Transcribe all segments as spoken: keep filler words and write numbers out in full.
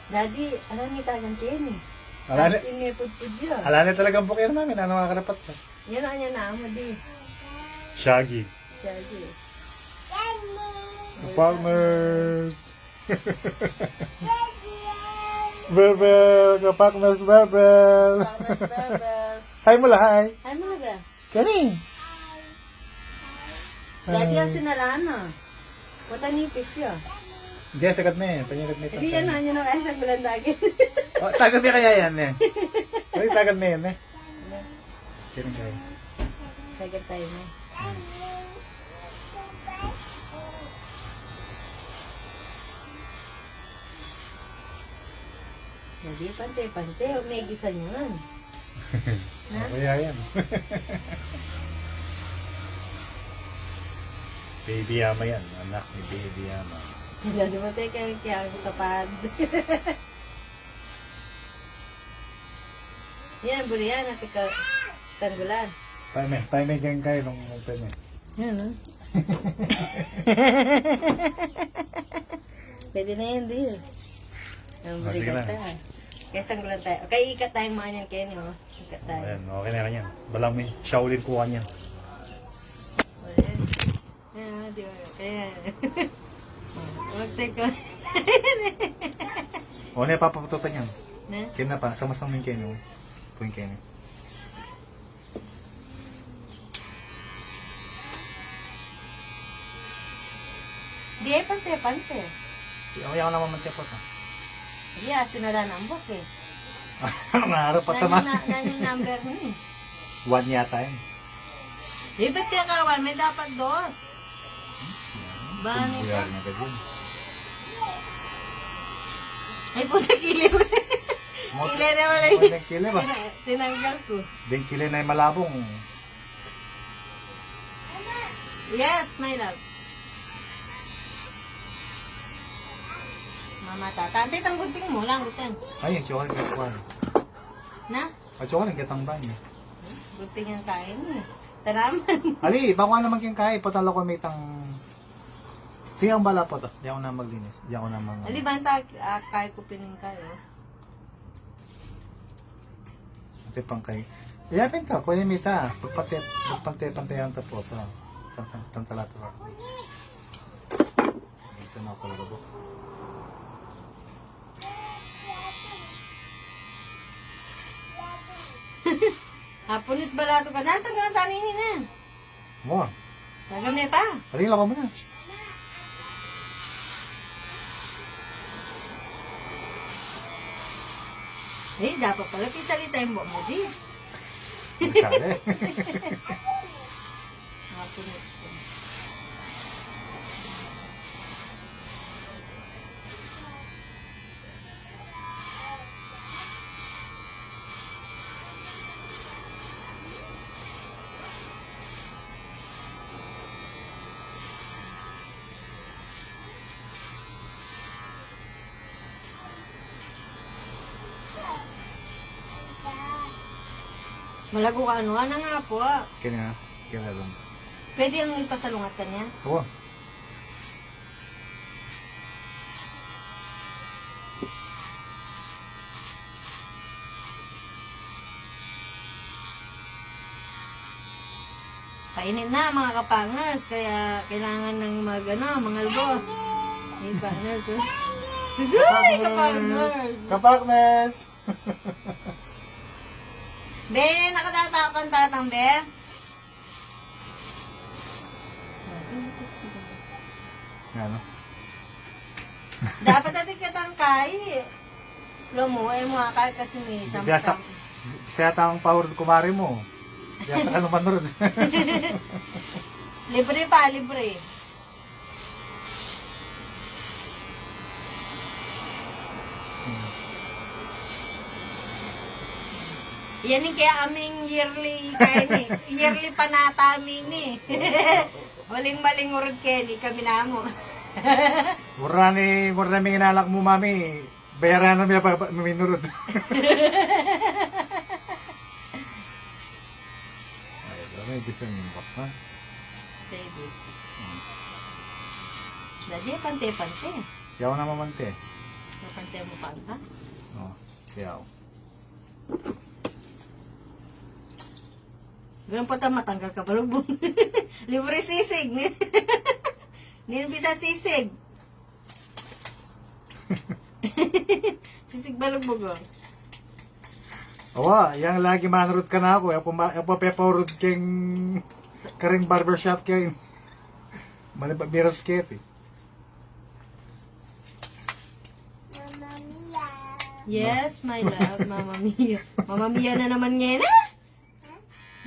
Daddy, ala ne tagan keni. Ala ne. Atin me pudpud ya. Ala ne talagang buki, Mami, nanu nga karapat ka? Yan ang yan na mo di. Shaggy. Shaggy. Palmers. Bebel, kapakmas Bebel. Kapakmas Bebel. Hi mu la, hi. Hi mu la, be. Kani? Daddy, asin na lana. Wata ni fish ya. Hindi, sagat na eh. Panyagad na eh. Hindi yan, ano na kaya sa gulang dagit. Oh, tagan mi kaya yan eh. Uy, tagan mi yan eh. Kiring kayo. Sagat tayo na. Hmm. Hindi, pante-pante. O, may gisa niyan. Ha? Kaya yan. Baby Yama yan. Anak ni Baby Yama. Hindi mo tayo kaya, kaya ang sapad. Yan, buri yan. At ika, sanggulan. Paime, paime kaya kayo nung paime. Yan, ha? Pwede na yan, di. Ang... Ah, sige lang. Brigata. Kaya sanggulan tayo. Kaya ikat tayong mga niyan, Kenny, oh. Ikat tayo. Ayan, okay na yan. Balang mi, Shaolin kuha niyan. Ayan. Ayan, di ba? Ayan. Huwag tayo ko. O, ne, papapututan yan. Ne? Kaya na pa, sama-sama yung Kenny, oh. Puwing Kenny. Di, pante-pante. Di, o, yaw naman mante po ta. Di, asin na lang ang buki. Maharap pa tama. Nani na, nani number ni? One yata yun. Di, ba't kaya ka one? May dapat dos. Bani ka. Buyari na ka dyan. Ay, puta, kilid. Kilid na wala. Kilid na, kilid ba? Tinanggal ko. Ding kilid na yung malabong. Yes, my love. Mama, tata. Ante, tang gunting mo lang, gunting. Ay, yung chocolate na kuwan. Na? Ay, chocolate, kitang ba niya? Gunting ang kain eh. Taraman. Ali, bako naman kayong kain. Patala ko may tang... Sige, ang bala po to. Di ako na maglinis. Di ako na mang... Ali, banta, ah, kaya ko pining kayo. Ate pang kay. Iya, pinta, kuya Mita. Pagpante, pagpante-pantean ta po to. Tan-, tan-, tantala to. Minsan ako talaga po. Apunit balato ka. Nantang ka ng tanini na. Mo. Lagam na pa. Ari, lagam na. Eh, dapat pala pisalita yung buhok mo, di. Masali. Apunit ko. Malago ka, ano? Ano nga po? Kaya nga, kaya lang. Pwede ang ipasalungat ka niya? Oo. Painit na, mga kapangers, kaya kailangan ng mag, ano, mangalbo. Hey, partner ko. Uy, kapangers! Kapangers! Be, nakadata ka ng tatang, be? Ano? Dapat dati kitang kai. Lo mo, eh, mo akal kasi may isang... Biasa, biasa ang power kumari mo. Biasa ka naman ron. Libre pa, libre. Yan yung kaya aming yearly, kaya ni, yearly panata mi ni. Maling-maling urod kaya ni kami namo. Mura ni, mura ni minalak mo, mami. Bayaran na mi pa, pa, minurod. Ay, may design yung bak na. Baby. Hmm. Dadi, pante-pante. Yaw na mamante. Pante mu panta. O, yaw. Ganun pa ta matanggal ka balugbug. Libre sisig. Nini bisa sisig? Sisig balugbug, o. Awa, yang lagi manurud kanaku, yang pa, yang pa pepaurud keng karing barbershop keng Manila, Miras City. Mamma mia. Yes, my love. Mamma mia. Mamma mia na naman ngeni, e?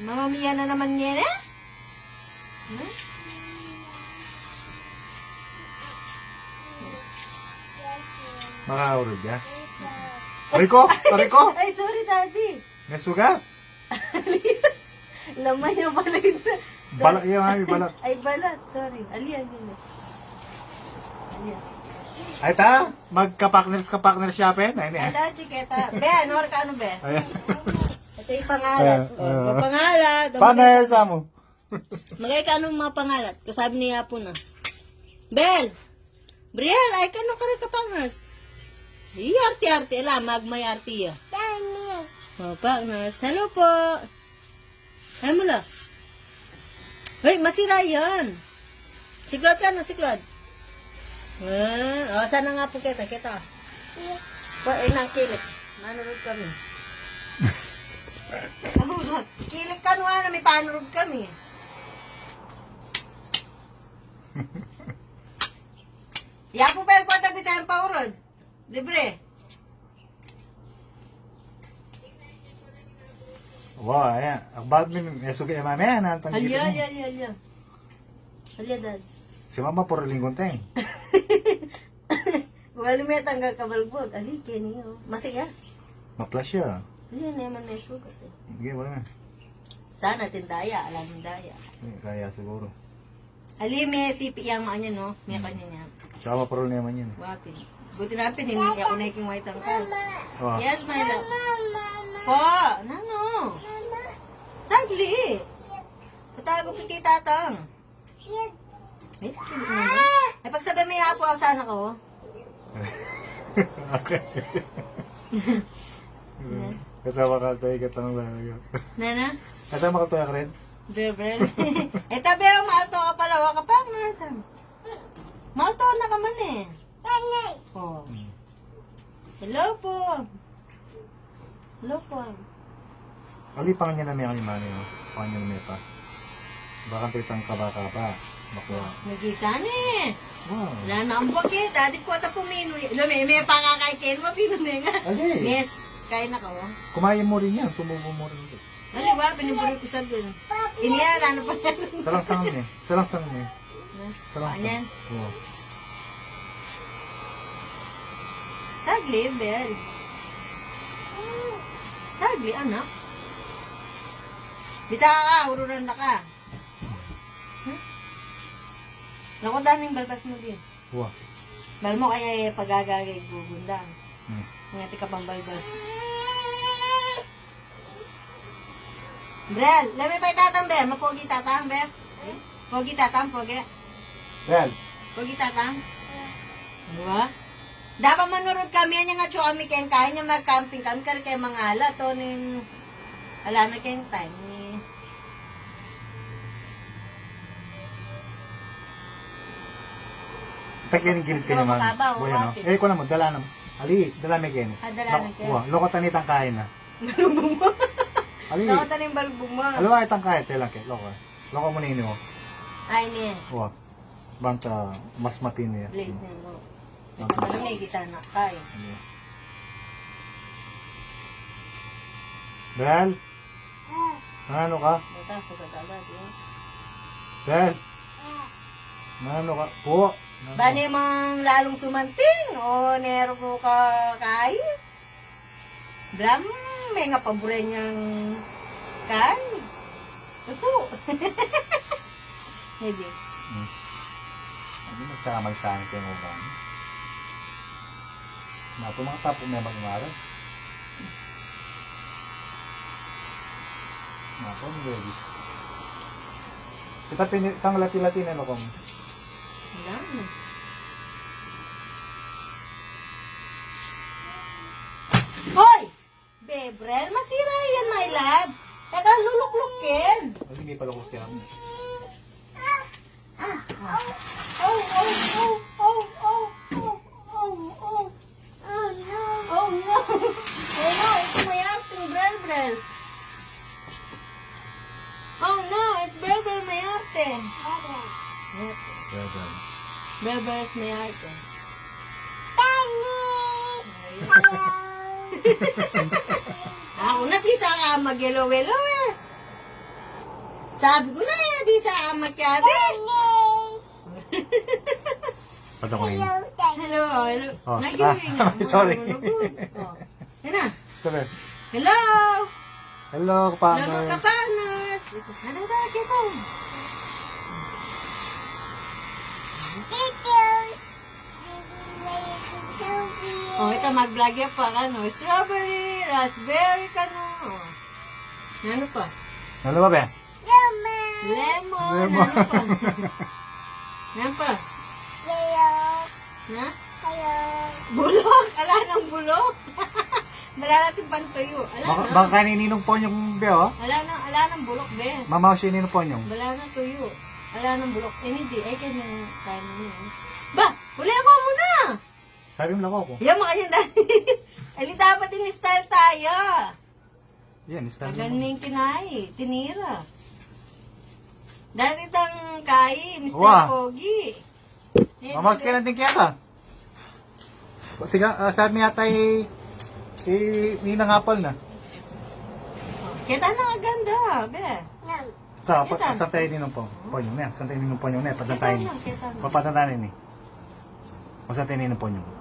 Mamma mia na naman ngeni, e? Hmm? Makaurud ya. Aray ko! Aray ko! Ay, sorry, Daddy. May sugat? Laman niya pala yun. Balat yan, ay, balat. Ay, balat. Sorry. Ali, ali, ali. Ali. Ay, ta? Magka-partners, ka-partners siya, pen? Ay, ni, ay, ah. Ta, chiketa. Be, ano ka, ano, be? Ayan. Ito yung pangalat. Ayan, o, ayan. Pangalat. Partners, amo. Magay ka, ano, mga pangalat? Kasabi ni Apo na. Bel! Briel, ay kanu kari ka partners. Iyarti-arti la, magmayarti ya. Partners. O, partners. Hello po. Ay, mula. Hoy, masira yan. Siklod ka, no? Siklod. Ah, o, sana nga po kita, kita. Iya. Po, eh, nang kilik. Manurud kami. Kilik ka, no, ano, may panurud kami. Yapu pa yung kwarta, bisa yung paurod. Libre. Wa, ayan. Akbat mi, may sugat ya mami, ayan, ang tanggi. Alya, mo. Alya, alya, alya. Alya, Dad. Si Mama, puro lingkon teng. Wala, may tanggal ka balbog. Ali, kini, o. Masaya. Maplas ya. Alya, naman may sugat, e. Sige, wala na. Sana tindaya, alam tindaya. Hindi, kaya siguro. Ali, me sipi yang makanyan, no? Me kanya nya. Tsaka maparol na naman yan. Wapi. Buti na pinin, ako na iking white ang ka. Ah. Yes, my love. Po, nanu? Sagli. Patago pi kay tatang. Eh, ay, pagsabi mo yung apo, sana ko. Okay. Kata makaltoy, kata ng lalayo. Nana? Kata makaltoy ka rin? Bebel. Eh, tabi ang maalto ka pala, wa ka pa, nasaan? Maalto na ka man eh. O. Hmm. Hello po. Hello po. Ali, panganyan na me kami, mani, o. Panganyan na me pa. Bakang pitang kaba-kaba. Bakla. Nagisa ni. Wow. Wala na ang bakit. Dati po ata pumino. Lumi, me pa nga kay Ken, mapino na nga. Ali. Yes. Kaya na ka, wa? Kumain mo rin yan. Tumubo mo rin yan. Ali, wa, piniburi ko sa dun. Ini yan, ano pa yan? Salang-salang eh. Salang-salang eh. Salang-salang. Ano yan? Oo. Sagli, Bel. Sagli, anak. Bisa ka, ururan da ka. Hmm? Naku, daming balbas mo din. Wa. Bal mo kaya, eh, pagagagay gugunda. Hmm. Ngati ka pang balbas. Brel, lami pa itatang, be. Mapogi tatang, be. Pogi tatang, pogi. Brel. Pogi tatang. Diba? Dapat manurut kami, anya nga tsu kami keng kain, nya mag-camping kami, kari keng mangalat, o ning, ala na keng time, ni. Ita keni, gilid keni, mami. Makabaw, bueno, wapi. Eh, kuna mo, dala na mo. Ali, dala me keni. Ah, dala na keni. Wa, loko tani tang kain na. Balbung mu. Ali. Loko tani balbung mu. Aliwa, itang kain, telang ke, loko. Loko mu na ini, o. Ay, ini. Wa. Bang ta mas mapini ya. Blade na mo. Ano na, igisa na kay. Iya. Bel? Nanu ka? Bata, sugat agad, eh. Bel? Nanu ka? Po? Nanu? Bane mang lalung sumanting, o nero ko ka kai? Blam, me nga paburen yang kan? Tutu. Hindi. Hmm. Hindi, magsamal sa akin kayo mo ba? Mato, mga tapo may mag-imaran. Mato, ang baby. Kita pini-, kang lati-lati na, no, kung Wala na. Brel, masira yan, my love. Teka, luluklukin. Hindi pa luklukin. Ah, ah. Oh, oh, oh, oh, oh, oh, oh, oh. Oh, no. Oh, no. Oh, no. Ito mayarting Brel, Brel. Oh, no. It's Brel, Brel mayarte. Brel, Brel. Brel, Brel is mayarte. Tennis! Hello! Aku na, bisa ka mag-hello-hello eh. Sabi ku na eh, bisa ka magsabi. Tennis! Patong ko yun. Hello, Tennis! Hello, hello. Oh, nag-hello ah, nga. Sorry. Manunugod. Oh. Yan na. Sabi. Hello! Hello, Hello, mga kapaners! Kapaners! Ito, ano ba? Kita. Pictures! Oh, ito, mag-vlog yan pa, ano? Strawberry, raspberry, kanu. Oh. Ano pa? Ano ba, be? Lemon! Lemon! Lemon. Ano pa? Ano pa? Bulok! Na? Kayo! Bulok! Ala nang bulok! Wala natin pantuyo. Ala Baka, na. Baka kainin ng ponyong, be, oh. Ala na, ala nang bulok, be. Mamaw siya inin ng ponyong. Wala na tuyo. Ala nang bulok. Eh, hindi. Ay, kanya tayo muna. Ba! Huli ako muna! Sabi mo lang ako. Yan, makanya dahil. Ay, dapat in-style tayo. Yan, style mo. Tagal ning kinai, tinira. Dati tang kai, Mister Wa. Pogi. Yan, Mamas ka yan. Natin kaya. Pati ka, ah, sabi yata i, i, ninang apal na. Kita na, ganda, be. Sa, Kita. Sa tayo ninang ponyong. Ponyong na yan, sa tayo ninang ponyong na yan. Kita Patantayin. Na, kita na. Papatantayin ni. O sa tayo ninang ponyong.